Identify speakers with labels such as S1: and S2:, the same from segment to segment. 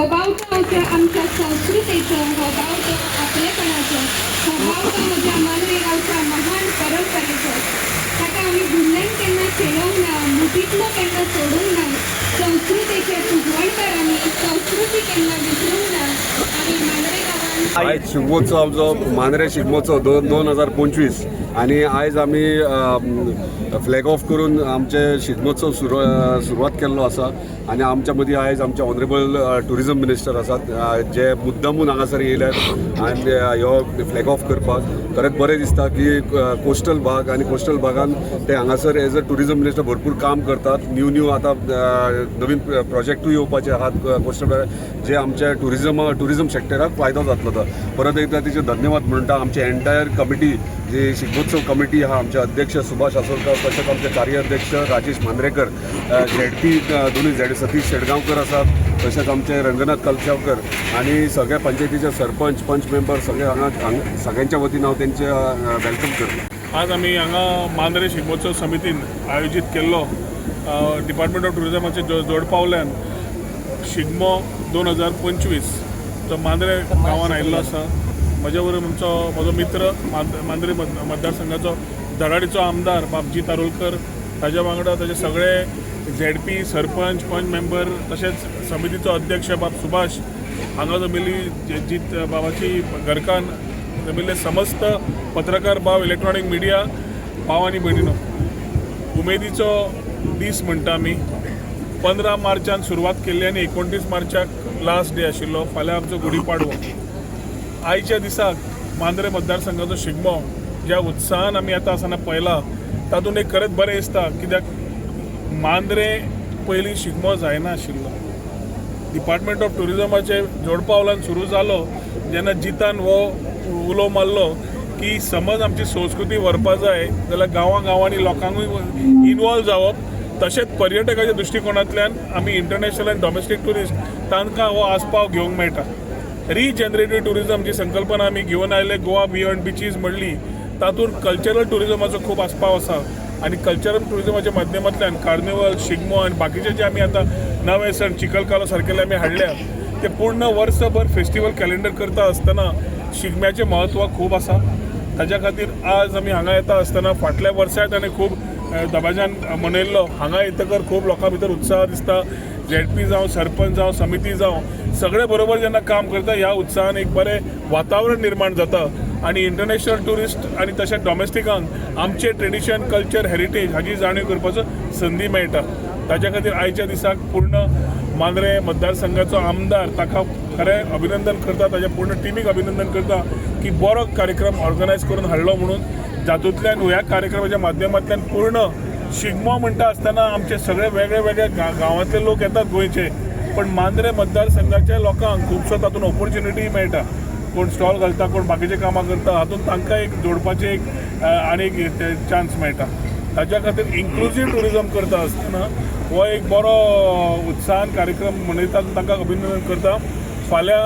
S1: हो बावटो आमच्या आमच्या संस्कृतेचो, हो बावटो आपलेपणाचो, हो बावटो म्हज्या मांद्रे गांवच्या महान परंपरेचो. ताका आमी भुरल्यान केन्ना शेणोवंक ना, मुठींतलो केन्ना सोडूंक ना. संस्कृतेचे पुजवणकार आमी, संस्कृती केन्ना विसरूंक ना आमी मांद्रे गांवान.
S2: आयज शिगमोत्सव आमचो, मांद्रे शिगमोत्सव 2025 आनी आयज आमी फ्लॅग ऑफ करून आमचे शिगमोत्सव सुरवात केल्लो आसा. आनी आमच्या मदीं आयज आमचे ऑनरेबल टुरिजम मिनिस्टर आसात, जे मुद्दामून हांगासर येयल्यात आनी ह्यो फ्लॅग ऑफ करपाक. खरेंच बरें दिसता की कोस्टल भाग आनी कोस्टल भागान ते हांगासर एज अ टुरिजम मिनिस्टर भरपूर काम करतात. न्यू न्यू आतां नवीन प्रोजेक्टूय येवपाचे आहात कोस्टल भागात, जे आमच्या टुरिजम सेक्टराक फायदो जातलो. तो परत एकदा तेचे धन्यवाद म्हणटा. आमची एंटायर कमिटी, जी शिगमोत्सव कमिटी आहा, आमचे अध्यक्ष सुभाष आसोलकर, तशेंच आमचे कार्याध्यक्ष राजेश मांद्रेकर, झेडपी दोनूय झेड सतीश शेडगांवकर आसात, तशेंच आमचे रंगनाथ कलशावकर आनी सगळ्या पंचायतीचे सरपंच, पंच मेंबर सगळे हांगा सगळ्यांच्या वतीन हांव तेंचे welcome करता.
S3: आज आमी हांगा मांद्रे शिगमोत्सव समितीन आयोजीत केल्लो डिपार्टमेंट ऑफ टुरिजमाचे जोड पावल्यान शिगमो 2025 तो मांद्रे गांवान आयिल्लो आसा. म्हज्या बरोबर आमचो म्हजो मित्र, मांद्रे मतदारसंघाचो धडाडीचो आमदार बाबजी तारुलकर, ताज्या वांगडा ताजे सगळे झेडपी, सरपंच, पंच मेंबर, तशेंच समितीचो अध्यक्ष बाब सुभाष, हांगा जमिल्ली जीत बाबाची घरकान्न, जमिल्ले समस्त पत्रकार भाव, इलेक्ट्रॉनीक मिडिया भाव आनी भयणीनो, उमेदीचो दीस म्हणटा आमी. 15 मार्चान सुरवात केल्ली आनी 29 मार्चाक लास्ट डे आशिल्लो. फाल्यां आमचो गुढी पाडवो. आयच्या दिसाक मांद्रे मतदारसंघाचो शिगमो ज्या उत्साहान आमी येता आसतना पळयला, तातूंत एक खरेंच बरें दिसता, कित्याक मांद्रे पयलीं शिगमो जायना आशिल्लो. डिपार्टमेंट ऑफ टुरिजमाचे जोडपावलान सुरू जालो जेन्ना जितान हो उलो मारलो की समज आमची संस्कृती व्हरपा जाय जाल्यार गांवां गांवांनी लोकांकूय इनवॉल्व जावप, तशेंच पर्यटकाच्या दृश्टिकोनांतल्यान आमी इंटरनॅशनल आनी डॉमेस्टीक ट्युरिस्ट तांकां हो आस्पाव घेवंक मेळटा. रिजनरेटीव ट्युरिजम जी संकल्पना आमी घेवन आयले, गोवा बियॉन्ड बिचीज म्हणली, तातूंत कल्चरल ट्युरिजमाचो खूब आस्पाव आसा आनी कल्चरल ट्युरिजमाच्या माध्यमांतल्यान कार्निवल, शिगमो आनी बाकीचे जे आमी आतां नवे सण चिखलकालो सारकेले आमी हाडल्या, ते पूर्ण वर्सभर फेस्टिवल कॅलेंडर करता आसतना शिगम्याचें म्हत्व खूब आसा. ताज्या खातीर आज आमी हांगा येता आसतना फाटल्या वर्साय ताणें खूब दबाज्यान मनयल्लो. हांगा येतकर खूब लोकां भितर उत्साह दिसता. झेडपी जावं, सरपंच जावं, समिती जावं, सगळे बरोबर जेन्ना काम करता, ह्या उत्साहान एक बरें वातावरण निर्माण जाता आनी इंटरनॅशनल ट्युरिस्ट आनी तशेंच डॉमेस्टिकांक आमचें ट्रेडिशन, कल्चर, हेरिटेज हाजी जाणीव करपाचो संदी मेळटा. ताज्या खातीर आयच्या दिसाक पूर्ण मांद्रे मतदारसंघाचो आमदार ताका खरें अभिनंदन करता, ताज्या पूर्ण टिमीक अभिनंदन करता की बरो कार्यक्रम ऑर्गनायज करून हाडलो म्हणून, जातूंतल्यान ह्या कार्यक्रमाच्या माध्यमांतल्यान पूर्ण शिगमो म्हणटा आसतना आमचे सगळे वेगळे वेगळे गांवांतले लोक येतात गोंयचे, पण मांद्रे मतदारसंघाच्या लोकांक खुबसो तातूंत ऑपॉर्च्युनिटी मेळटा. कोण स्टॉल घालता, कोण बाकीचे कामां करता, हातूंत तांकां एक जोडपाचें एक आनी एक चान्स मेळटा. ताज्या खातीर इन्क्लुजीव ट्युरिजम करता आसतना हो एक बरो उत्साहान कार्यक्रम मनयतात, तांकां अभिनंदन करता. फाल्यां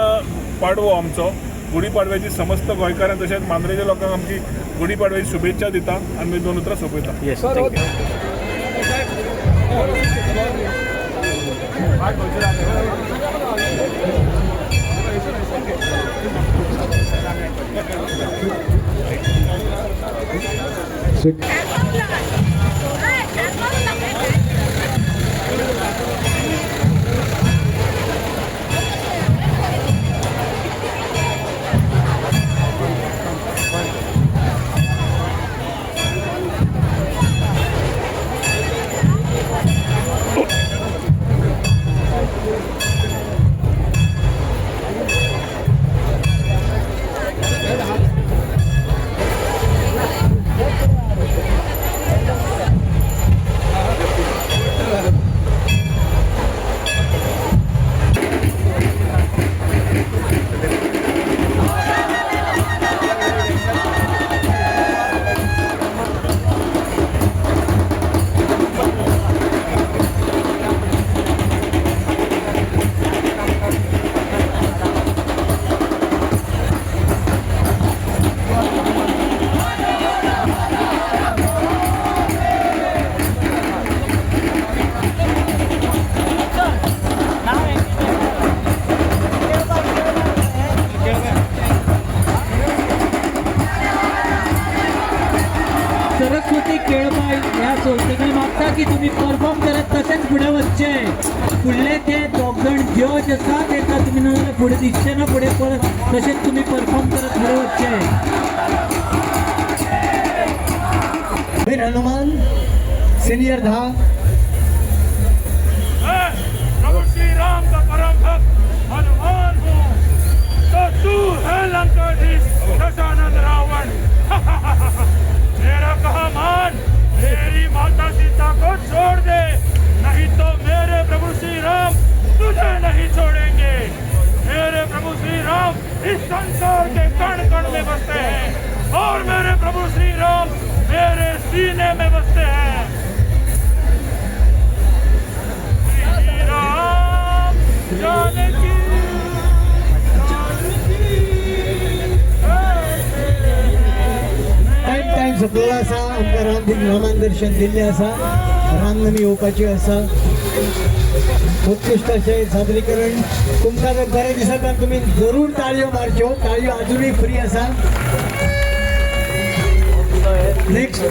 S3: पाडवो आमचो. गुढी पाडव्याची समस्त गोंयकारांक तशेंच मांद्रेच्या लोकांक आमची गुढी पाडव्याची शुभेच्छा दिता आनी मी दोन उतरां सोंपयता.
S4: Yes, thank you. वचचें. फुडले ते दोग जाण जज आसा तेका तुमी नाजाल्यार फुडें दिसचे ना, फुडें परत तशेंच तुमी परफॉर्म करत फुडें वचचें.
S5: वीर हनुमान सिनियर 10.
S6: मैं प्रभु श्री राम का परम भक्त हनुमान हूँ, तो तू है लंकाधीश दशानंद रावण. मेरा कहा मान, मेरी माता सीता को छोड़ दे, नहीं तो मेरे प्रभु श्री राम तुझे नहीं छोड़ेंगे. मेरे प्रभु श्री राम इस संसार के कण कण में बसते हैं और मेरे प्रभु श्री राम मेरे सीने में बसते हैं. श्री राम जानकी जानकी.
S5: टायम टायम सोंपलेलो आसा. आमकां राम रामान दर्शन दिल्लें आसा. रामनमी येवपाची आसा. उत्कृश्ट अशें सादरीकरण. तुमकां जर बरें दिसत जाल्यार तुमी जरूर ताळयो मारच्यो. ताळयो अजुनूय फ्री आसा. नेक्स्ट,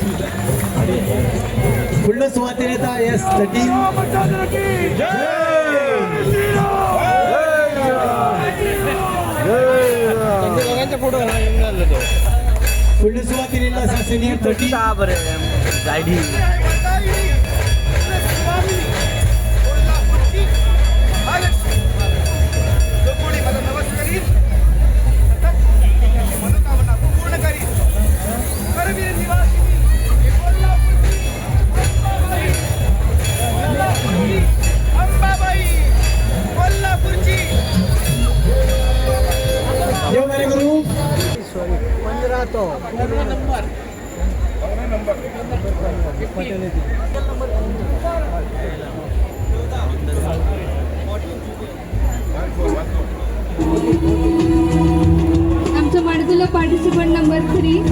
S5: फुडलो सुवातेर येता एस 13.
S6: रामचंद्र की जय. श्री राम.
S5: फुडले सुवातेर येयल्लो आसा सिनियर 13.
S4: गाडी.
S7: जो कोणी मला नवस करील, सतत त्याची मनोकामना पूर्ण करील. करवीर निवासिनी कोल्हापूरची अंबाबाई, कोल्हापूरची अंबाबाई, कोल्हापूरची.
S5: देव बरें करूं.
S4: 15 तो नंबर.
S1: आमचो माडगुलो पार्टिसिपंट नंबर 3.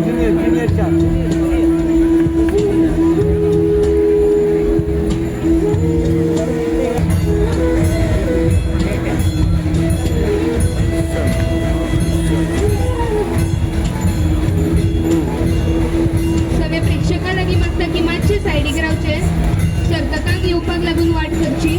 S4: Junior junior 4.
S1: सगळ्या प्रेक्षकां लागीं मागता की मातशे सायडीक रावचे, सर्तकांक येवपाक लागून वाट करची.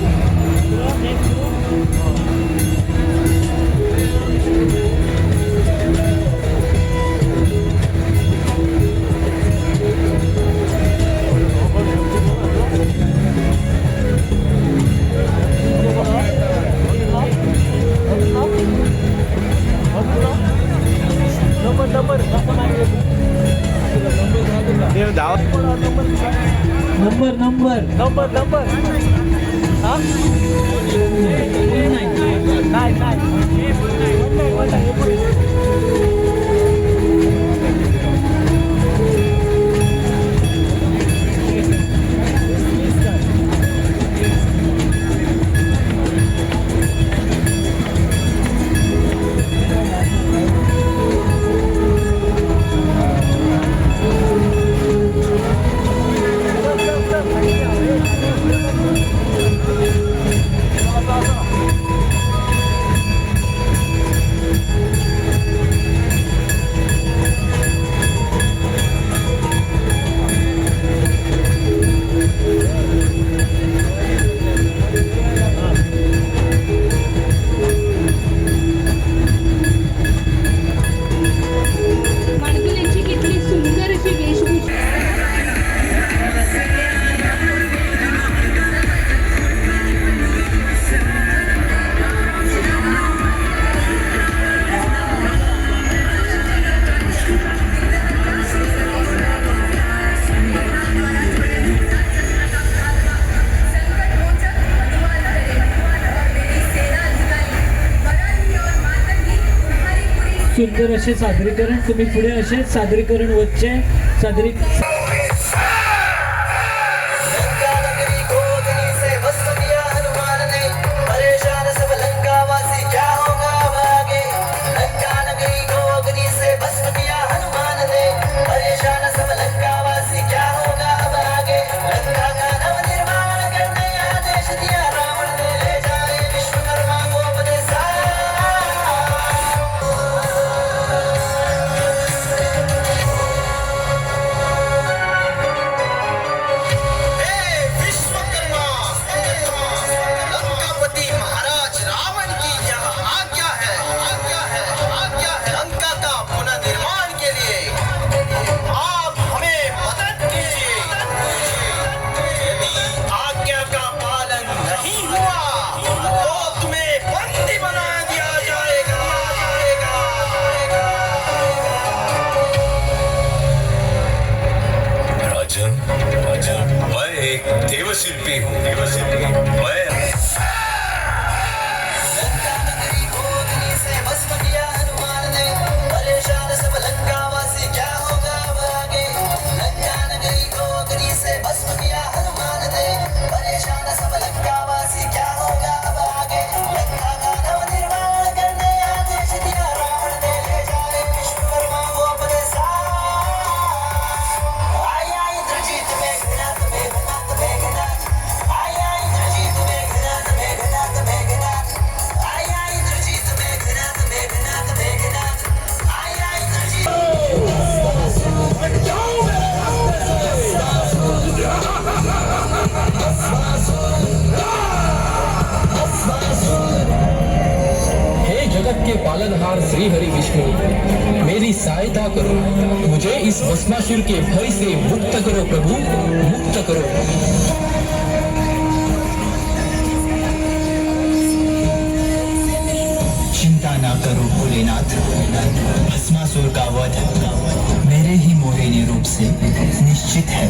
S4: Number number number number number number. हा, नाही नाही. सुंदर अशें सादरीकरण. तुमी फुडें अशेंच सादरीकरण वचचें सादरी.
S8: विश्वकर्मा, लंकापति महाराज रावण की यह आज्ञा है, आज्ञा है, आज्ञा है। लंका का पुनर्निर्माण के लिए आप हमें मदद कीजिए। यदि आज्ञा का पालन नहीं हुआ तो तुम्हें बंदी बना दिया जाएगा, जाएगा, जाएगा।
S9: राजन, राजन, मैं एक देवशिल्पी हूँ, देवशिल्पी मैं।
S8: लंका नगरी को अग्नि से भस्म किया हनुमान ने, परेशान सब लंकावासी, क्या होगा अब आगे? लंका नगरी को अग्नि से भस्म किया हनुमान ने, परेशान सब लंकावासी, क्या होगा अब आगे? लंका का नवनिर्माण करने आदेश दिया रावण ने, ले जाए विश्वकर्मा को अपने साथ। आया इंद्रजीत मेघनाथ मेघनाथ मेघनाथ, आया इंद्रजीत मेघनाथ मेघनाथ मेघनाथ, आया इंद्रजीत मेघनाथ मेघनाथ मेघनाथ, आया इंद्रजीत।
S10: हे जगत के पालनहार श्री हरि विष्णु, मेरी सहायता करो। मुझे इस भस्मासुर के भय से मुक्त करो प्रभु, मुक्त करो।
S11: चिंता ना करो भोलेनाथ, भस्मासुर का वध मेरे ही मोहिनी रूप से निश्चित है।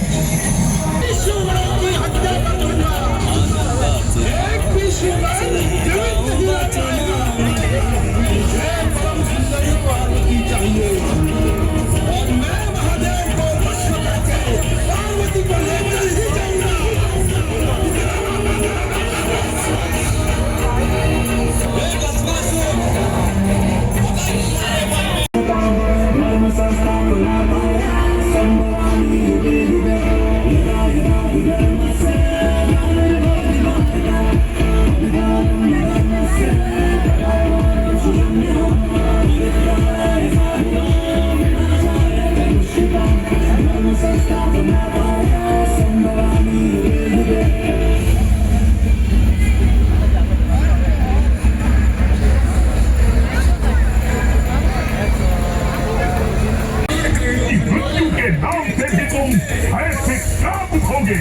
S6: मृत्यु के नाम से भी तुम भय से कांप उठोगे।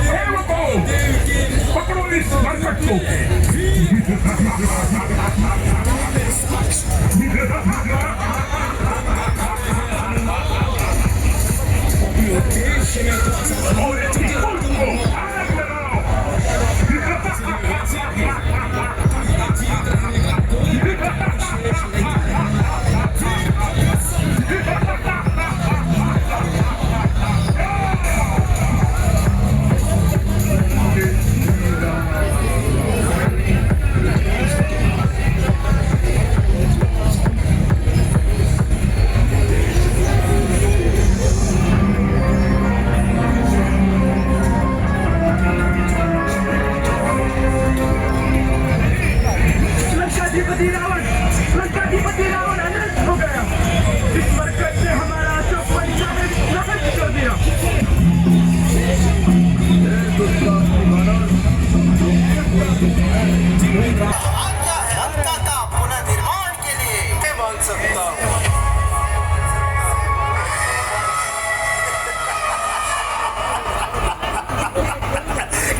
S6: सेवकों, पकड़ो इस मरकट को। और इसकी कुल को आग लगाओ।
S7: लंकाधिपति रावण, लंकाधिपति रावण अनर्थ हो गया। इस मरकज ने हमारा अशोक वाटिका में नष्ट कर दिया।
S8: आज्ञा है लंका का पुनर्निर्माण के लिए मैं मान सकता हूँ।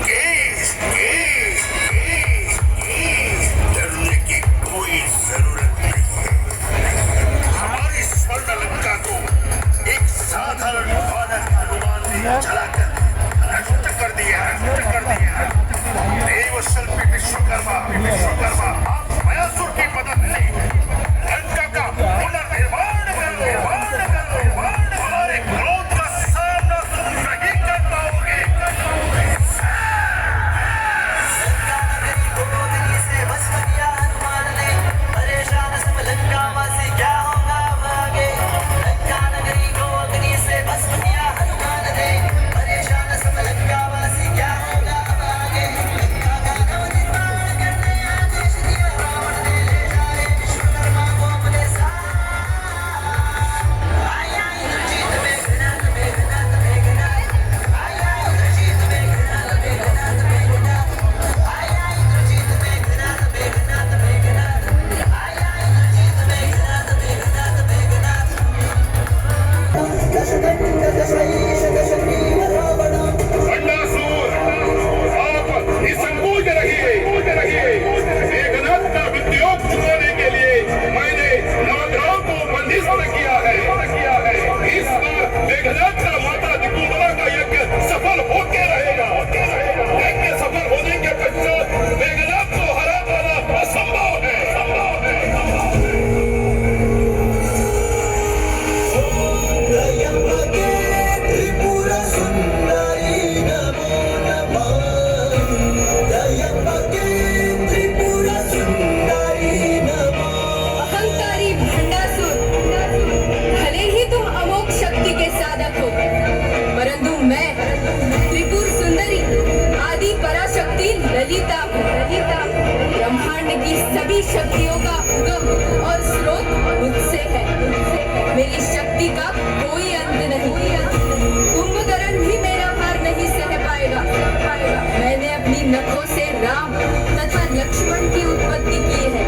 S6: केस, केस, केस, केस। डरने की कोई जरूरत नहीं है। हमारी स्वर्ण लंका को एक साधारण वानर हनुमान ने जलाकर नष्ट कर दिया, नष्ट कर दिया। देवशिल्पी विश्वकर्मा, विश्वकर्मा, आप मयासुर की मदद से लंका का
S1: सभी शक्तियों का उगम और स्रोत मुझसे है। मेरी शक्ति का कोई अंत नहीं। कुंभकर्ण भी मेरा भार नहीं सह पाएगा। मैंने अपनी नखों से राम तथा लक्ष्मण की उत्पत्ति की है,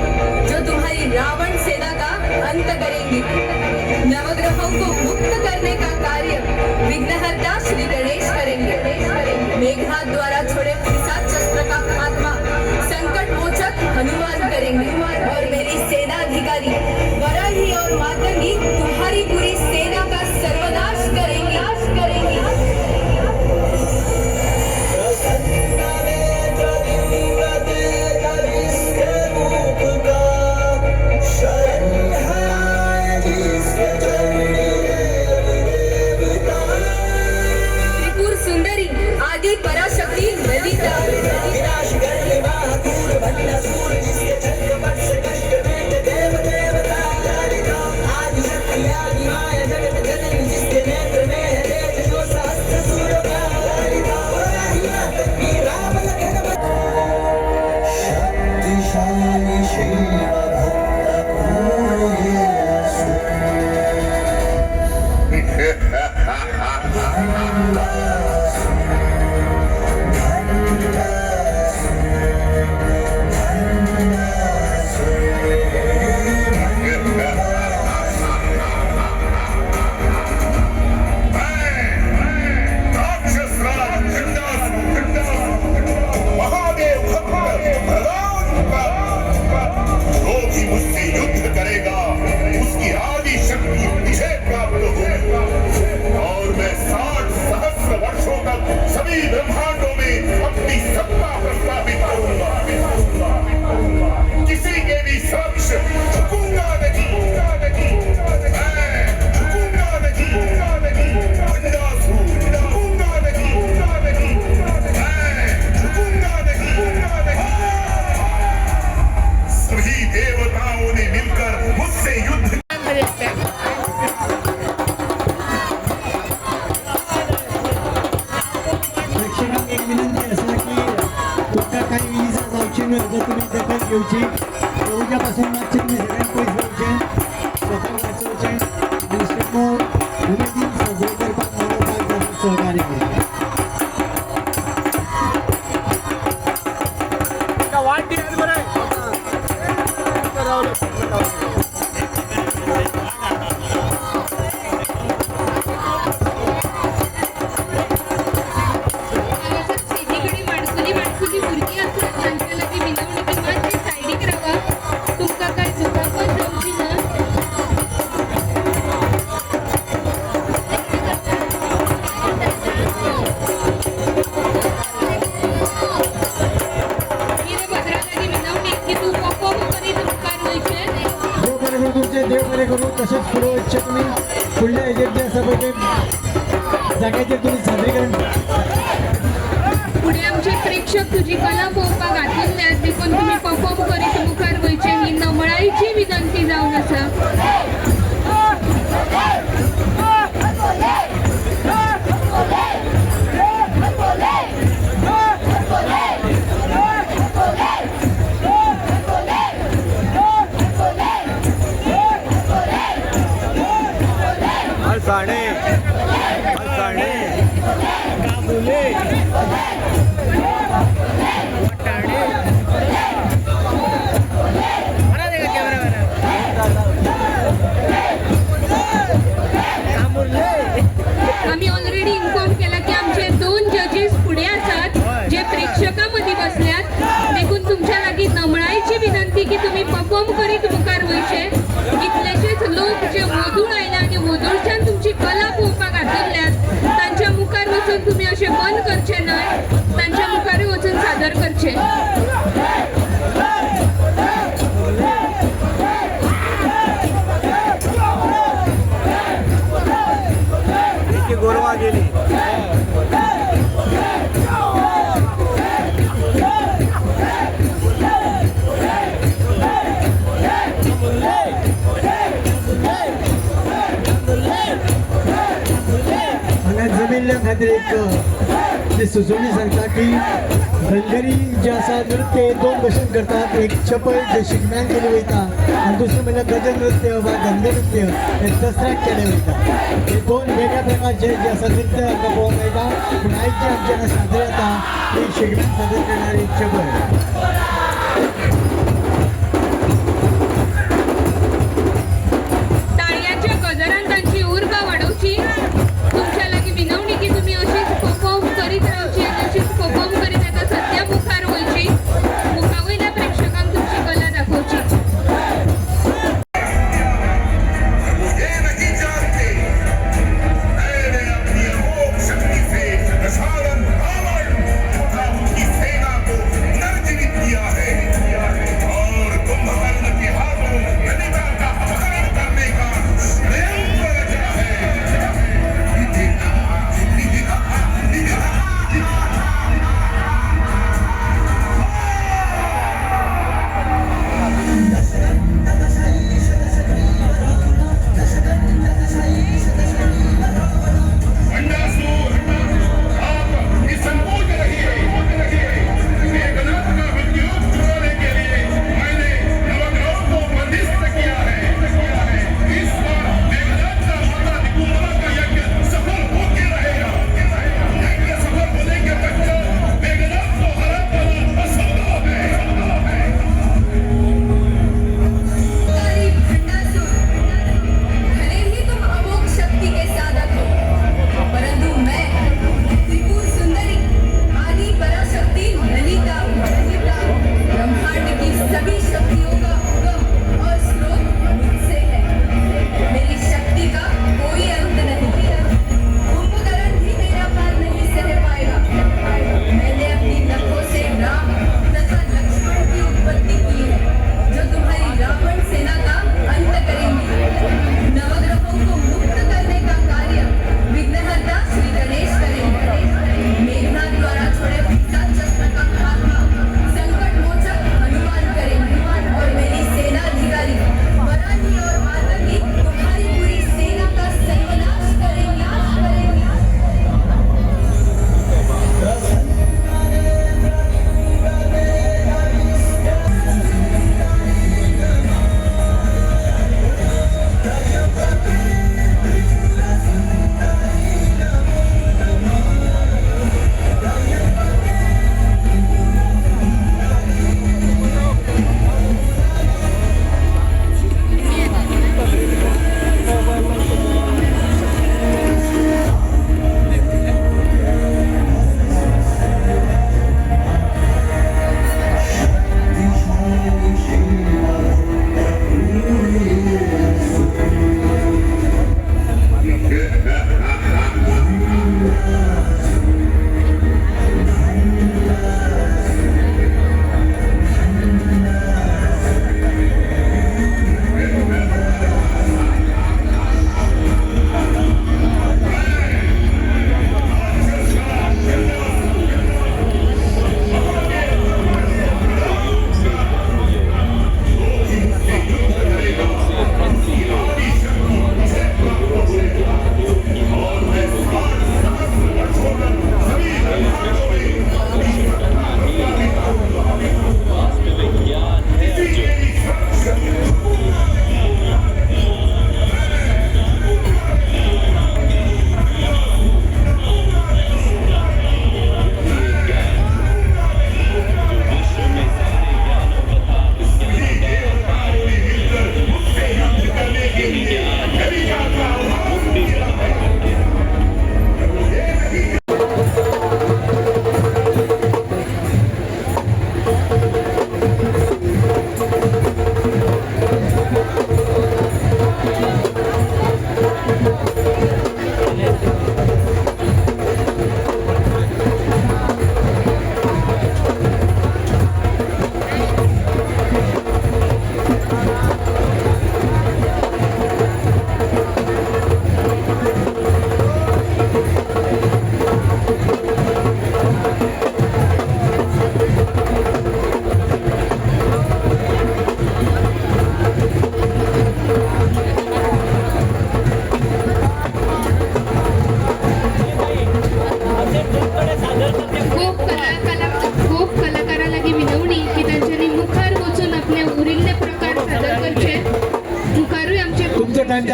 S1: जो तुम्हारी रावण सेना का अंत करेंगी। नवग्रहों को मुक्त करने का कार्य विघ्नहर्ता श्री गणेश करेंगे। मेघनाथ द्वारा छोड़े पिशाच शस्त्र का खात्मा संकट मोचक हनुमान करेंगे और मेरी सेनाधिकारी वराही और मातंगी तुम्हारी पूरी सेना का सर्वनाश करेंगी। नाश करेंगी। त्रिपुर सुंदरी आदि पराशक्ति ललिता।
S9: महादेव जो भी मुझसे युद्ध करेगा उसकी आदि शक्ति मुझे प्राप्त होगी और मैं 60 सहस्र वर्षों तक सभी ब्रह्मांडों में अपनी सत्ता प्रस्तावित करूंगा। किसी के भी समक्ष झुकूंगा नहीं। मैं झुकूंगा नहीं। झुकूंगा नहीं। मैं झुकूंगा नहीं। सभी देवताओं ने मिलकर मुझसे युद्ध।
S5: प्रेक्षकांक एक विनंती आसा की तुमकां कांय इजा जावची न्हय जर तुमी दखल घेवची। उज्या पासून मातशें तुमी सगळ्यांक पयस रावचें, स्वताक वाचोवचें आनी शिगमो उमेदीन साजरो करपाक मनोवपाक जाता सहकार्य करचें।
S1: शेती माणकुली माणकुली भुरगीं आसात, तांच्या लागीं विनवणी की मातशें सायडीक रावा, तुमकां कांय दुखापत जावची ना। वीरभद्रा लागीं विनवणी की तूं परफॉर्म करीत मुखार वयचें।
S5: देव बरें करूं तुमचें, देव बरें करूं। तशेंच फुडें वचचें तुमी फुडल्या हेजेर जें आसा पळय तें जाग्याचेर तुमी सादरीकरण।
S1: फुडें आमचे प्रेक्षक तुजी कला पळोवपाक आतुरल्यात, देखून तुमी परफॉर्म करीत मुखार वयचें ही नमळायेची विनंती जावन आसा। आमी ऑलरेडी इन्फॉर्म केला की आमचे 2 जजीस फुडें आसात जे प्रेक्षकां मदीं बसल्यात, देखून तुमच्या लागीं नमळायेची विनंती की तुमी परफॉर्म करीत मुखार वयचे। कितलेशेच लोक जे वोदूळ आयल्या आनी वोदूळच्यान तुमची कला पळोवपाक आतुरल्यात, तांच्या मुखार वचून तुमी अशें बंद करचें न्हय, तांच्या मुखारूय वचून सादर करचें।
S12: गोरवा गेली।
S5: हांगा जमिल्ल्या खातीर एक जी सुचोवणी सांगता की धनगरी जे आसा नृत्य हे दोन भशेन करतात. एक चपळ जे शिगम्यान केली वयता आनी दुसरें म्हणल्यार गज नृत्य वा धनगर नृत्य हे दसऱ्याक केले वयता. हे दोन वेगळ्या प्रकारचे जे आसा नृत्य आमकां पळोवंक मेळटा. पूण आयज जे आमचे हांगा सादर जाता ती शिगम्यान सादर करणारी चपळ.
S1: ताळयांच्या गजरान तांची उर्बा वाडोवची. तुमच्या लागीं विनवणी की तुमी अशीच परफॉर्म करीत रावची आनी अशीच परफॉर्म करीत आतां सद्या मुखार वयची, मुखा वयल्या प्रेक्षकांक तुमची कला दाखोवची.
S9: वो ये नहीं जानते, मैंने अपनी अमोघ शक्ति से दशानन रावण तथा उनकी सेना को पुनर्जीवित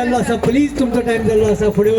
S5: जाल्लो आसा, प्लीज तुमचो टायम जाल्लो आसा, फुडें वचचें.